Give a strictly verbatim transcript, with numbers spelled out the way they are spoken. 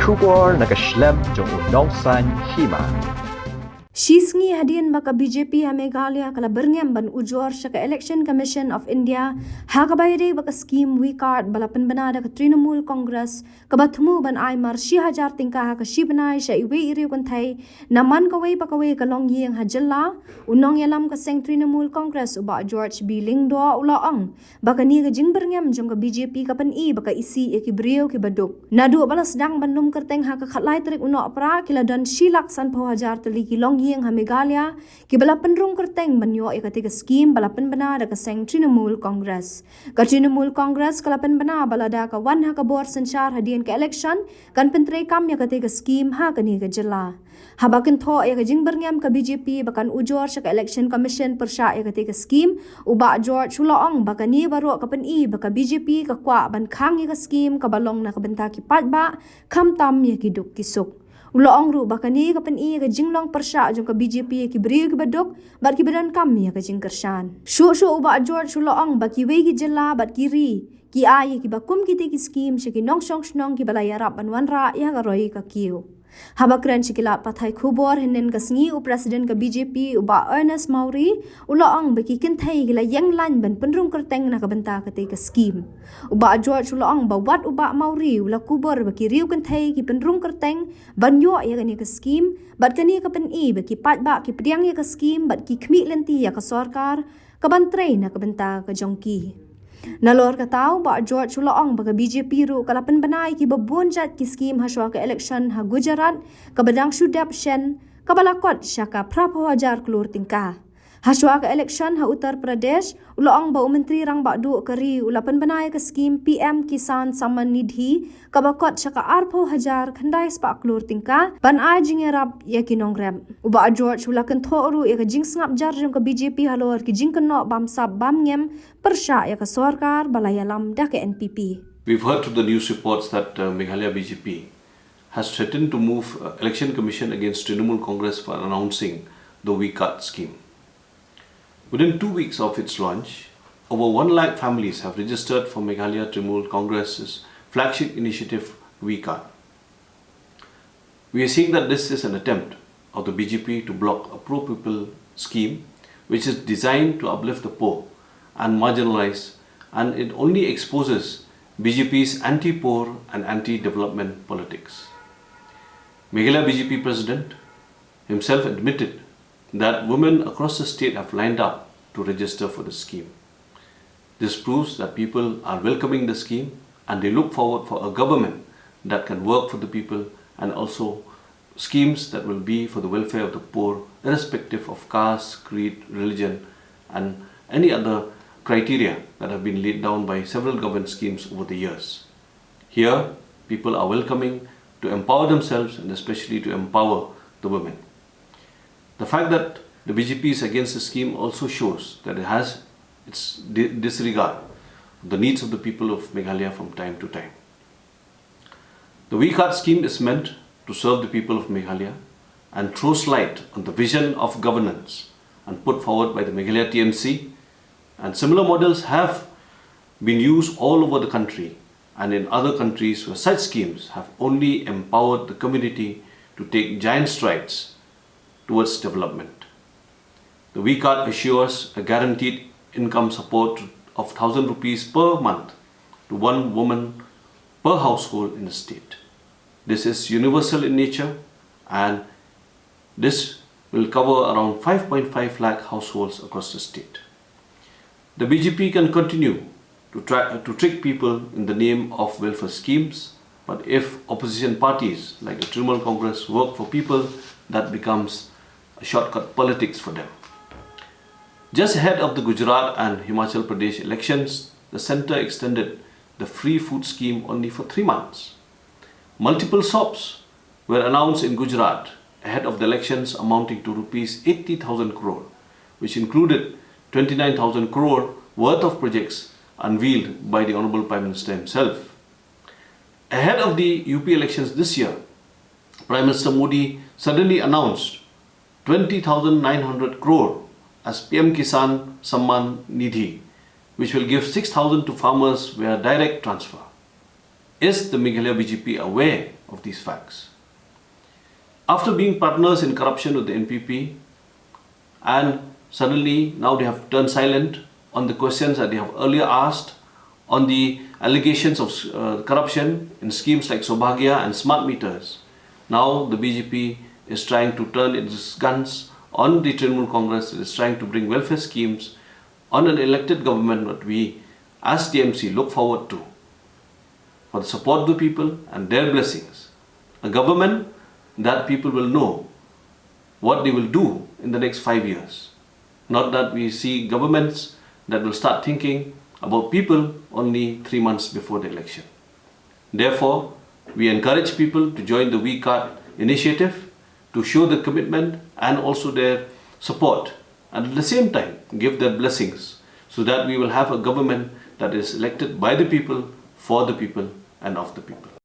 Khubor na ka shlem jong u nongsaiñ hima. Shi sngi hadien ba ka B J P ha Meghalaya ka la byrngem ban ujor sha ka Election Commission of India, ha kaba ïadei bad ka skim V-KART ba la pynbna da ka Trinamool Congress, kaba thmu ban ai mar shi hajar tyngka ha ka shi bnai sha iwei i riew kynthei na man kawei pa kawei ka longïing ha jylla. U nongïalam ka seng Trinamool Congress, u Bah George B Lyngdoh, u la ong ba kane ka jingbyrngem jong ka B J P ka pyni ba ka isih ïa ki briew kiba duk. Naduh ba la sdang ban lum kyrteng ha ka khatlai tarik u Nohprah, ki la don shi lak sanphew hajar tylli ki longïing ha Meghalaya kiba la pynrung kyrteng ban ïoh ïa katei ka skim ba la pynbna da ka seng Trinamool Congress. Ka Trinamool Congress ka la pynbna ba lada ka wan ha ka bor synshar hadien ka election, kan pyntreikam ïa katei ka skim ha kane ka jylla. Haba kynthoh ïa ka jingbyrngem ka B J P ba kan ujor sha ka Election Commission pyrshah ïa katei ka skim, u Bah George u la ong ba kane baroh ka pyni ba ka B J P ka kwah ban khang ïa ka skim kaba long na ka bynta ki paidbah, khamtam ïa ki duk ki suk. U la ong ruh ba kane ka pyni ïa ka jinglong pyrshah jong ka B J P ïa ki briew kiba duk bad kiba donkam ïa ka jingkyrshan. Shuh shuh u Bah George u la ong ba kiwei ki jylla bad ki ri ki ai ïa kiba kum kitei ki skim sha ki nongshong shnong kiba la ïarap ban wanrah ïa ka roi ka kiew. Haba kren sha ki lad pathai khubor hynnin ka sngi, u President ka B J P, u Bah Ernest Mawrie, u la ong ba ki kynthei ki la ïeng lain ban pynrung kyrteng na ka bynta katei ka skim. U Bah George u la ong ba wat u Bah Mawrie u la kubur ba ki riew kynthei ki pynrung kyrteng ban ïoh ïa kane ka skim, bad kane ka pyni ba ki paidbah ki pdiang ïa ka skim bad ki khmih lynti ïa ka sorkar kaban trei na ka bynta ka jong ki. Nalor kata, u Bah George u la ong ba ka B J P ruh ka la pynbna ïa kiba bun jait ki skim hashwa ka election ha Gujarat, kaba dang shu dep shen, kaba la kot sha ka phraphew hajar klur tyngka. Hashwa ka election ha Uttar Pradesh, u la ong ba u Myntri Rangbah Duh ka ri u la pynbna ïa ka skim P M Kisan Samman Nidhi, kaba kot sha ka arphew hajar khyndai spah klur tyngka ban ai jingïarap ïa ki nongrep. U Bah George u la kynthoh ruh ïa ka jingsngap jar jong ka B J P halor ki jingkynnoh bamsap bamngem pyrshah ïa ka sorkar ba la ïalam da ka N P P. We've heard through the news reports that, uh, Meghalaya B J P has threatened to move, uh, Election Commission against Trinamool Congress for announcing the V-KART scheme. Within two weeks of its launch, over one lakh families have registered for Meghalaya Trinamool Congress's flagship initiative, V-KART. We are seeing that this is an attempt of the B J P to block a pro-people scheme which is designed to uplift the poor and marginalized, and it only exposes B J P's anti-poor and anti-development politics. Meghalaya B J P president himself admitted that women across the state have lined up to register for the scheme. This proves that people are welcoming the scheme and they look forward for a government that can work for the people, and also schemes that will be for the welfare of the poor, irrespective of caste, creed, religion, and any other criteria that have been laid down by several government schemes over the years. Here, people are welcoming to empower themselves and especially to empower the women. The fact that the B J P is against the scheme also shows that it has its di-, disregard of the needs of the people of Meghalaya from time to time. The V-KART scheme is meant to serve the people of Meghalaya and throws light on the vision of governance and put forward by the Meghalaya T M C, and similar models have been used all over the country and in other countries where such schemes have only empowered the community to take giant strides towards development. The V-KART assures a guaranteed income support of thousand rupees per month to one woman per household in the state. This is universal in nature and this will cover around five point five lakh households across the state. The B J P can continue to try to trick people in the name of welfare schemes, but if opposition parties like the Trinamool Congress work for people, that becomes a shortcut politics for them. Just ahead of the Gujarat and Himachal Pradesh elections, the centre extended the free food scheme only for three months. Multiple sops were announced in Gujarat ahead of the elections amounting to rupees eighty thousand crore, which included twenty-nine thousand crore worth of projects unveiled by the Honourable Prime Minister himself. Ahead of the U P elections this year, Prime Minister Modi suddenly announced twenty thousand nine hundred crore as P M Kisan Samman Nidhi, which will give six thousand to farmers via direct transfer. Is the Meghalaya B J P aware of these facts? After being partners in corruption with the N P P, and suddenly now they have turned silent on the questions that they have earlier asked on the allegations of uh, corruption in schemes like Saubhagya and smart meters. Now the B J P is trying to turn its guns on the Trinamool Congress. It is trying to bring welfare schemes on an elected government that we, as T M C, look forward to for the support of the people and their blessings. A government that people will know what they will do in the next five years. Not that we see governments that will start thinking about people only three months before the election. Therefore, we encourage people to join the We Card initiative to show the commitment and also their support, and at the same time give their blessings, so that we will have a government that is elected by the people, for the people, and of the people.